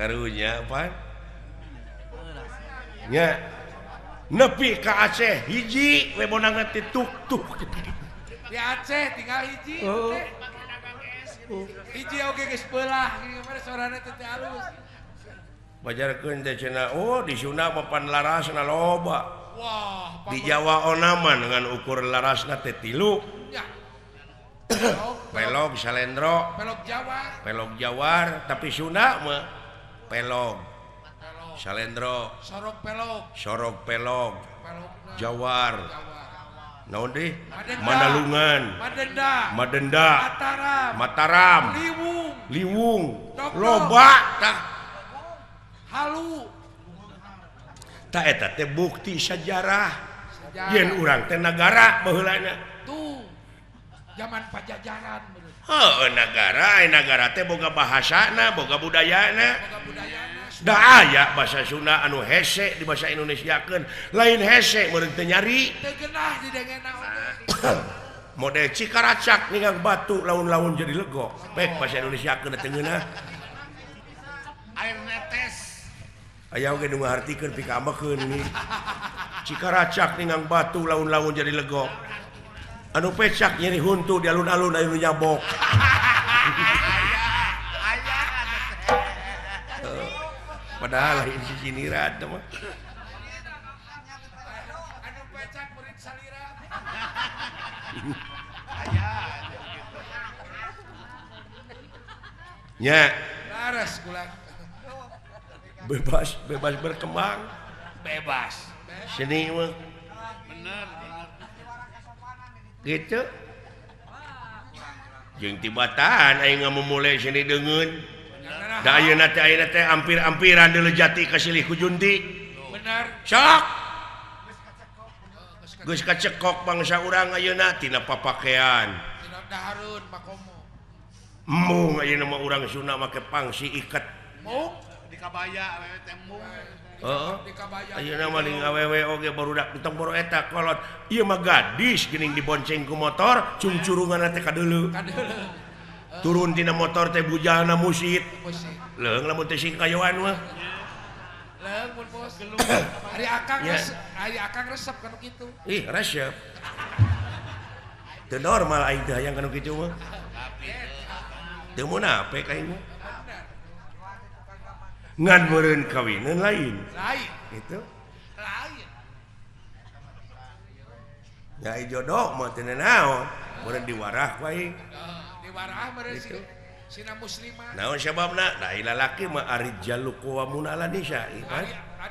Karunya pan. Nya nepi ka Aceh hiji we bonangan teh tuk-tuk. Di Aceh tinggal hiji teh. Hiji oge geus beulah gimana sorana teh teu alus. Bajarkeun teh cenah oh di Sunda mah pan larasna loba. Wah, di Jawa onaman dengan ukur larasna teh 3. Ya. Pelog salendro, pelog Jawa, pelog Jawar, tapi Sunda mah pelog. Salendro, sorog pelog, sorog pelog, Jawar. Naon deui? Mandalungan, Madenda, Madenda, Mataram, Mataram, Liwung, Liwung, loba tah. Halu. Tah eta teh bukti sejarah. Yen urang teh nagara baheulana. Tuh. Zaman Pajajaran. Heuh, nagara, ai nagara teh boga bahasana, boga budayana. Boga budayana. Da aya bahasa Sunda anu hese di bahasa Indonesiakeun, lain hese meureun teu nyari. Teu geunah didengena oge. Model Cikaracak ninggang batu laun-laun jadi lego. Pek bahasa Indonesiakeun teu ngeunah. Air netes. Aya oge nu ngahartikeun pikaambekeun nih. Cikaracak ninggang batu laun-laun jadi lego. Anu pecak nyeri huntu di alun-alun anu nyabok. Padahal lain si sinirat mah. Anu pecak murid salira. Nya. Laras kula. Bebas, bebas berkembang. Bebas. Seni mah. Bener. Gitu. Jeung tibatan aing ngamumule seni deungeun. Da ayeuna teh ampir-ampiran deuleu jati ka silih ku junti. Bener. Sok. Geus kacekok bangsa urang ayeuna tina papakean. Tina dahareun makomo. Embung ayeuna mah urang Sunda make pangsi iket. Mung di kabaya awewe teh mung. Heeh. Ayeuna mah ning awewe oge barudak entong boro eta kolot. Ieu mah gadis geuning dibonceng ku motor cungcurunganna teh kadeuleu. Kadeuleu. Turun tina motor teh bujana musit. Leung lamun teh sing kayoan mah. Leung mun bos geluh. Ari akang ari akang resep kanu kitu. Ih, resep. Teu normal aing teh hayang kanu kitu mah. Teu munafik aing mah. Ngan meureun kawineun lain. Lain. Itu. Lain. Ya jodoh mah teu naon, meureun diwarah ku aing. Diwarah meureun sina muslimah. Naon sababna? Da ai lalaki mah arijalu qawwamuna 'ala nisa.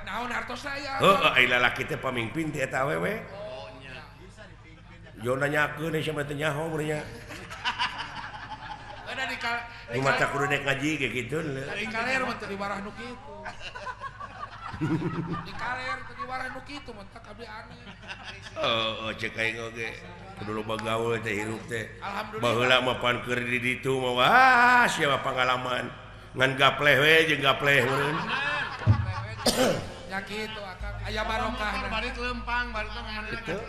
Naon hartosna aya? Heuh, ai lalaki teh pamimpin ti eta awewe. Oh nya. Yo nanyakeun sia mah teu nyaho meureun nya. Ada di Nu mata kudu nek ngaji ge kitu. Di kaler mah teu diwarah nu kitu. Di kaler teu diwarah nu kitu mah tak abdi aneh. Heeh, cek aing oge. Kudu loba gaul teh hirup teh. Alhamdulillah. Baheula mah pan keur di ditu mah wah sia pangalaman. Ngan gapleh we jeung gapleh meureun. Nya kitu akang aya barokah. Bari lempang bari teh.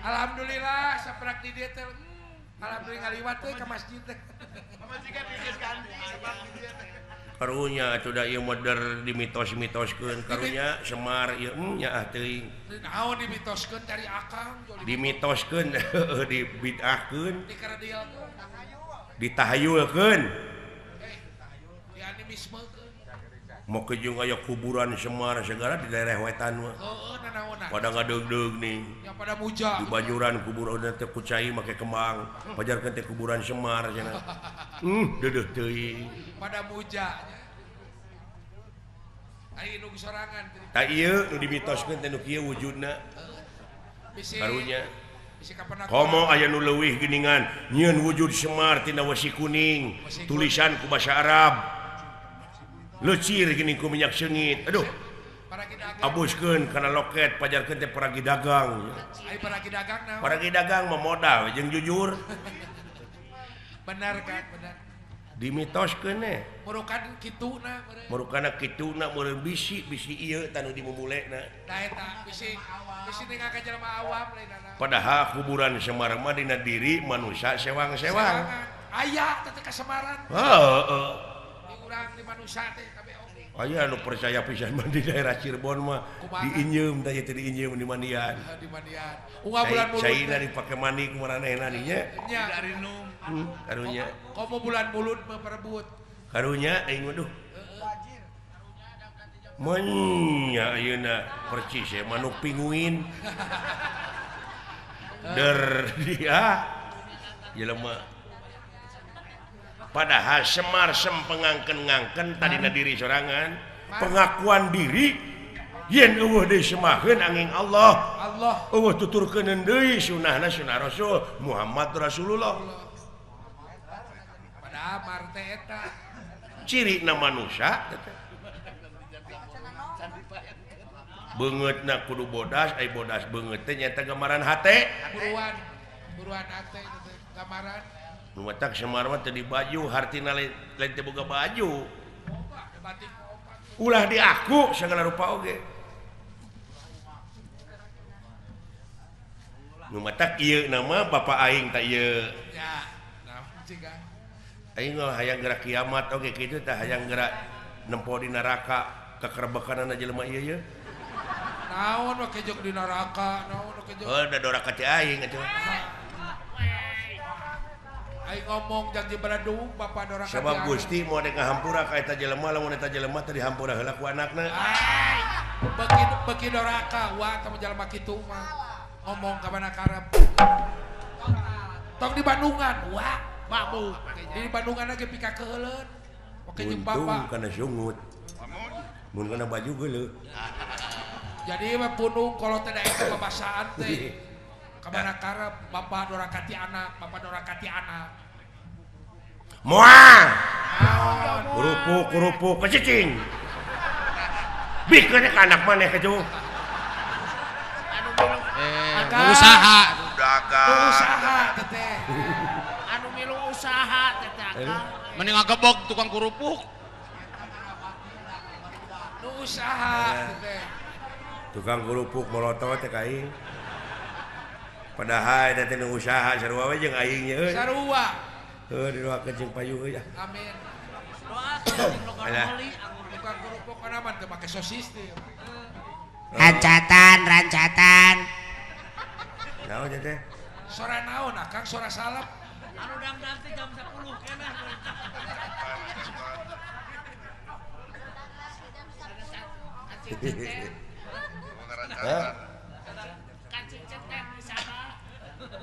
Alhamdulillah saprak di dieu teh. Alhamdulillah ngaliwat teh ka masjid teh. Pamajikan geus ganti sabab di dieu teh. Karunya atuh da ieu moder dimitos-mitoskeun karunya Semar ieu nya ah teuing. Naon dimitoskeun dari akang dimitoskeun dibid'ahkeun dikerdialkeun ditahayulkeun dianimismekeun. Make jeung aya kuburan Semar segala di daerah wetan mah. Heeh, nanaonan. Pada ngadeugdeug nih. Ya pada muja. Di Banjuran kuburan teh ku cai make kembang. Pajarkeun teh kuburan Semar cenah. Deudeuh teuing. Pada muja nya. Ai nu sorangan. Tah ieu nu dimitoskeun teh nu kieu wujudna. Karunya. Komo aya nu leuwih geuningan nyieun wujud Semar tina wesi kuning, tulisan ku basa Arab. Lecir gini ku minyak seungit. Aduh. Abuskeun kana loket pajarkeun teh paragi dagang. Ai paragi dagang naon? Paragi dagang mah modal jeung jujur. Benar kan, benar. Dimitoskeun eh. Murukan kituna meureun. Murukana kituna meureun bisi-bisi ieu tanu dimumulena. Tah eta bisi bisi teh ka jelema awam lain nanaon. Padahal kuburan Semar mah dina diri manusia sewang-sewang. Aya teh ka Semaran. Heeh. Dagang di manusia teh kabeh oge. Aya nu percaya pisan mah di daerah Cirebon mah diinjeum teh teh diinjeum di mandian. Di mandian. Unggal bulan mulud. Caina dipake mandi ku maranehna nya. Nya. Karunya. Komo bulan mulud mah perebut. Karunya aing mah duh. Menya ayeuna percis ya manuk pinguin. Der dia jelema. Padahal Semar sempengangken-ngangken tadina diri sorangan, pengakuan diri yen eueuh deui semaheun angin Allah. Allah eueuh tuturkeuneun deui sunahna sunah Rasul Muhammad Rasulullah. Padahal marte eta cirina manusia beungeutna kudu bodas, ai bodas beungeut teh nyaeta gambaran hate. Buruan, buruan hate teh gambaran. Nu matak Semar mah teu di baju, hartina lain teu boga baju. Ulah diaku segala rupa oge. Nu matak ieu nama bapa aing tah ieu. Ya, naon cing aing mah hayang gerak kiamat oge kitu tah hayang gerak nempo di neraka kakerbekanana jelema ieu ye. Naon we kejok di neraka, naon we kejok. Oh, da doraka teh aing atuh. Aing ngomong janji beradung bapa doraka. Sabab Gusti moal dek ngahampura ka eta jelema lamun eta jelema teh dihampura heula ku anakna. Beuki beuki doraka wa teh jelema kitu mah. Ngomong ka mana karep. Tong di Bandungan, wa babu. Di Bandungan ge pika keuheuleun. Oke jeung bapa. Untung kana sungut. Mun kana baju geuleuh. Jadi mah punung kalau teh daek babasaan teh. Ka mana karep bapa dorakati anak, bapa dorakati anak. Moal. Kerupuk kerupuk kecicing. Bikeun ka anak maneh kitu. Anu milu usaha dagang. Usaha teteh. Anu milu usaha teteh akang. Mending ngagebog tukang kerupuk. Nu usaha teteh. Tukang kerupuk molotot teh ka aing. Padahal eta teh nu usaha sarua we jeung aing nya euy. Sarua. Heuh didoakeun jeung payu euy ah. Amin. Alah. Tukang kerupuk kana mah teu make sosis teh. Rancatan, rancatan. Naon teh? Sora naon akang sora salep. Anu dangdang teh jam 10 keneh.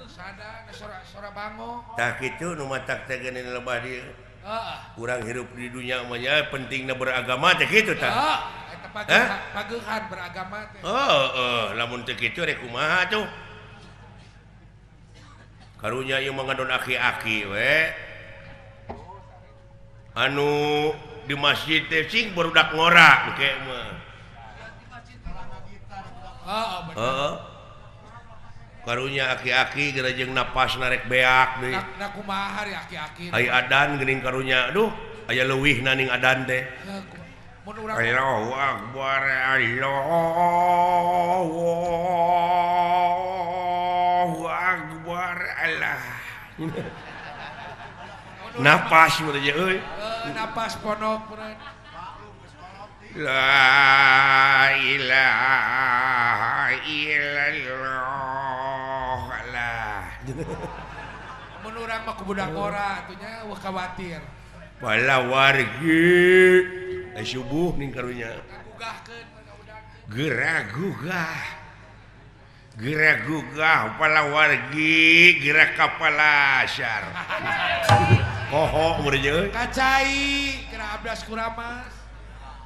Sada sora sora bango. Tah kitu nu matak teh geuning lebah dieu. Heeh. Urang hirup di dunia mah nya pentingna beragama teh kitu tah. Heeh, eta pageuhan beragama teh. Heeh, lamun teu kitu rek kumaha tuh. Karunya ieu mah ngadon aki-aki we. Anu di masjid teh sing barudak ngora engke mah. Heeh, bener. Heeh. Karunya aki-aki geura jeung napas narek beak deui. Na kumaha ari aki-aki. Ai adan geuning karunya aduh aya leuwihna ning adan teh. Mun urang Allahu akbar Allahu akbar Allah. Napas mun aja euy. Napas ponok meureun. La ilaha illallah. Mun urang mah ku budak ngora atuh nya eueuh khawatir. Bala wargi subuh ning karunya. Ngagugahkeun Geura gugah. Geura gugah pala wargi geura ka palasar. Poho mun euy. Kacai geura abdas kuramas.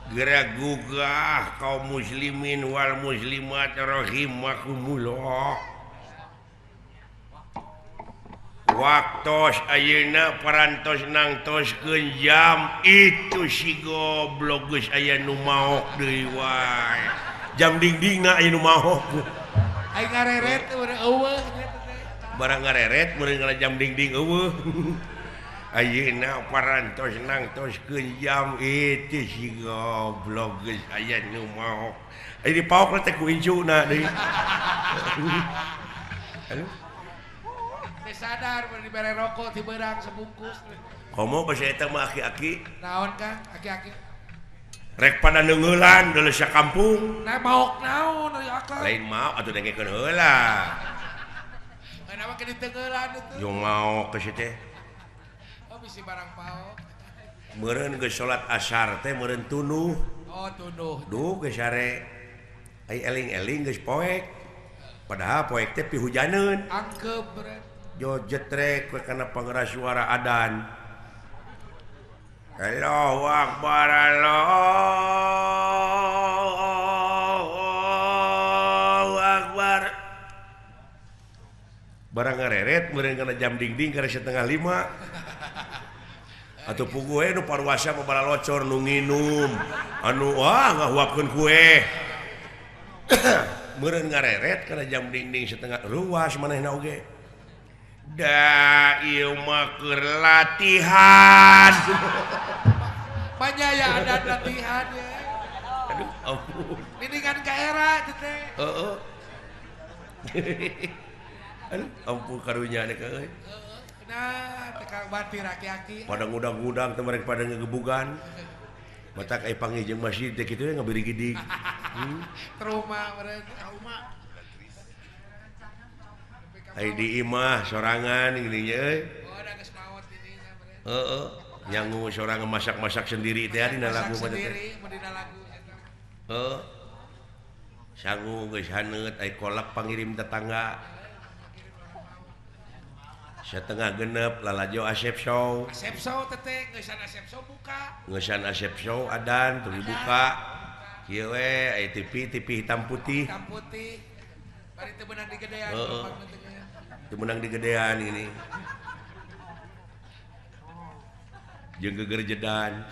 Geura gugah kaum muslimin wal muslimat rahimakumullah. Waktos ayeuna parantos nangtoskeun jam itu si goblok geus aya nu maok deui wae. Jam dingdingna aya nu maok. Aing ngareret meureun eueuh nya teh. Barang ngareret meureun ngala jam dingding eueuh. Ayeuna parantos nangtoskeun jam itu si goblok geus aya nu maok. Aya dipaok teh ku incuna deui. Aduh. Teu sadar mun dibere rokok ti beurang sebungkus. Komo basa eta mah aki-aki. Naon Kang aki-aki? Rek pada neungeulan deuleu sakampung. Nah maok naon ari akang? Lain maok atuh dengekeun heula. Kenapa ke diteungeulan itu? Jeung maok ke teh. Oh bisi barang paok. Meureun geus salat asar teh meureun tunuh. Oh tunuh. Duh geus sare. Ai eling-eling geus poek. Padahal poek teh pihujaneun. Angkeup meureun. Jo jetrek we kana pangeras suara adan. Allahu Akbar, Allahu Akbar. Barang ngareret meureun kana jam dingding kana 4:30. Atuh puguh we nu paruasa mah balalocor nu nginum. Anu wah ngahuapkeun kue. Meureun ngareret kana jam dingding setengah ruas manehna oge. Da ieu mah keur latihan. Banyak ya ada latihan ya. Aduh ampun. Mendingan ka era teh teh. Heeh. Aduh ampun karunya teh euy. Nah, teh ka batir aki-aki. Pada ngudang-ngudang teh mereka pada ngegebugan. Matak ai panggih jeung masjid teh kitu ngabirigidig. Trauma meureun, trauma. Ai di imah sorangan gini nya euy. Oh, da geus maot di dinya meureun. Heeh, nyangu sorangan masak-masak sendiri teh dina lagu mah teh. Dina lagu eta. Heeh. Sangu geus haneut ai kolak pangirim tetangga. 5:30 lalajo Asep Show. Asep Show teh geusan Asep Show buka. Geusan Asep Show adan teu dibuka. Kieu we ai TV TV hitam putih. Hitam putih. Bari teu beunang digedean. Heeh. Teu meunang digedean ini. Jeung gegerjedan.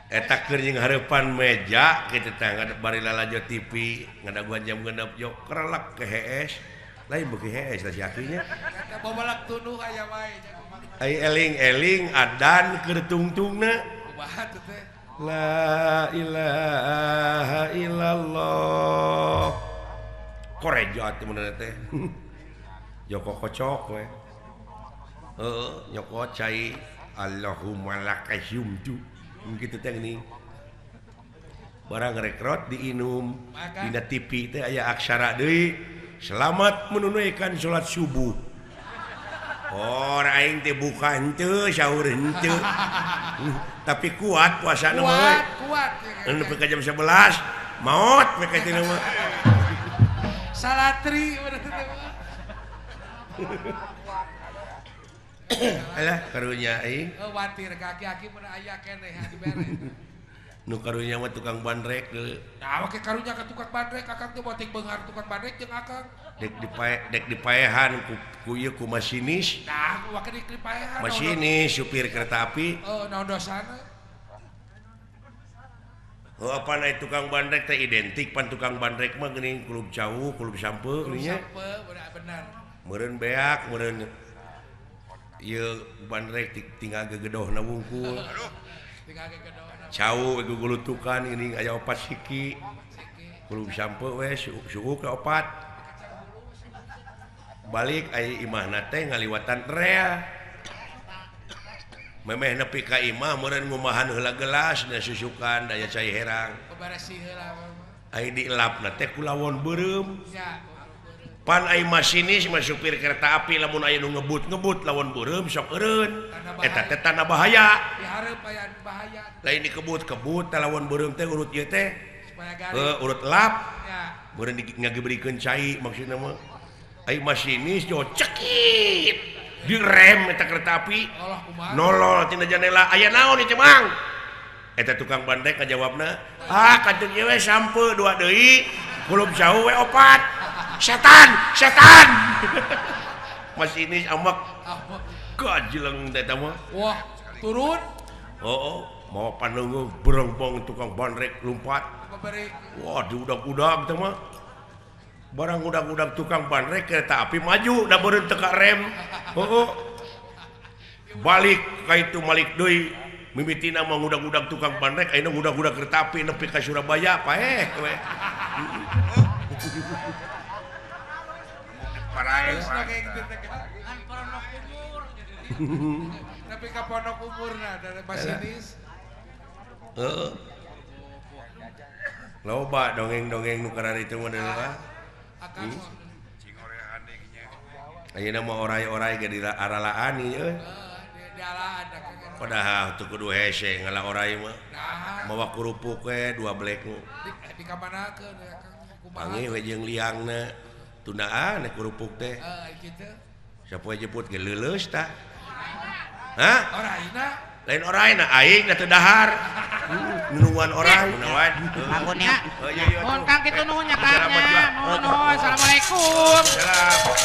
Eta keur jeung hareupan meja kitu teh bari lalajo TV ngadaguan jam 6 jo kerelek ke hees. Lain beuki hees si akinya. Eta babalak tunuh aya wae. Ai eling-eling adan keur tungtungna. Kumaha teh teh? La ilaha illallah. Koreja teh mun teh. Joko kocok we. Heeh, nyokot cai Allahumma lakasumtu. Kitu teh geuning. Barang rekrot diinum dina TV teh aya aksara deui. Selamat menunaikan salat subuh. Oh, aing teh buka henteu, sahur henteu. Tapi kuat puasana mah. Kuat, kuat. Nepi ka jam 11 maot we ka teh mah. Salatri berarti teh mah. Alah karunya aing. Watir ka aki-aki mun aya keneh dibere. Nu karunya mah tukang bandrek deui. Nah, make karunya ka tukang bandrek akang teh boting beunghar tukang bandrek jeung akang. Dek dipae dek dipaehan ku ieu ku masinis. Nah, wake dipaehan. Masinis supir kereta api. Oh, naon dosana? Oh, apa naik tukang bandrek teh identik pan tukang bandrek mah geuning kulub cau, kulub sampe geuning nya. Sampe bener. Meureun beak, meureun ieu bandrek tinggal gegedohna wungkul. Aduh. Tinggal gegedohna. Cau gugulutukan geuning aya opat siki. Kulub sampe we suuk ka opat. Balik ai imahna teh ngaliwatan rea. Memeh nepi ka imah meureun ngumahan heula gelas da susukan daya cai herang. Beberesih heula. Ai dielapna teh ku lawon beureum. Pan ai masinis mah supir kereta api lamun aya nu ngebut-ngebut lawon beureum sok eureun. Eta teh tanda bahaya. Dihareup aya bahaya. Lain dikebut-kebut teh lawon beureum teh urut ieu teh. Supaya garing. Urut lap. Meureun ngagebrikeun cai maksudna mah. Ai masinis jo cekit. Direm eta kereta api. Nolol tina jandela aya naon ieu Mang? Eta tukang bandrek ngajawabna, "Ah, kantun ieu we sampe dua deui, kulub jauh we opat." Setan, setan. Masinis amak. Gajleng teh eta mah. Wah, turun. Heeh, mau panunggu berongbong tukang bandrek lompat. Wah, diudag-udag teh mah. Barang udag-udag tukang bandrek kereta api maju da beureun teu ka rem. Heeh. Balik ka itu malik deui. Mimitina mah ngudag-udag tukang bandrek ayeuna ngudag-udag kereta api nepi ka Surabaya paeh we. Paraes na kayak gitu teh. Kan pondok umur. Tapi ka pondok umurna dari masinis. Heeh. Loba dongeng-dongeng nu kararitu mah deui. Ayeuna mah orai-orai ge diaralaan ieu euy. Padahal teu kudu hese ngala orai mah. Mawa kerupuk we dua blek nu. Di kamanakeun ya Kang? Panggih we jeung liangna. Tundaan kerupuk teh. Heeh, kitu. Sapoe jeput ge leuleus tah. Hah? Oraina? Lain oraina aing da teu dahar. Nungguan orai. Bangunnya. Nuhun Kang kitu nuhun nya Kang nya. Nuhun nuhun. Assalamualaikum. Salam.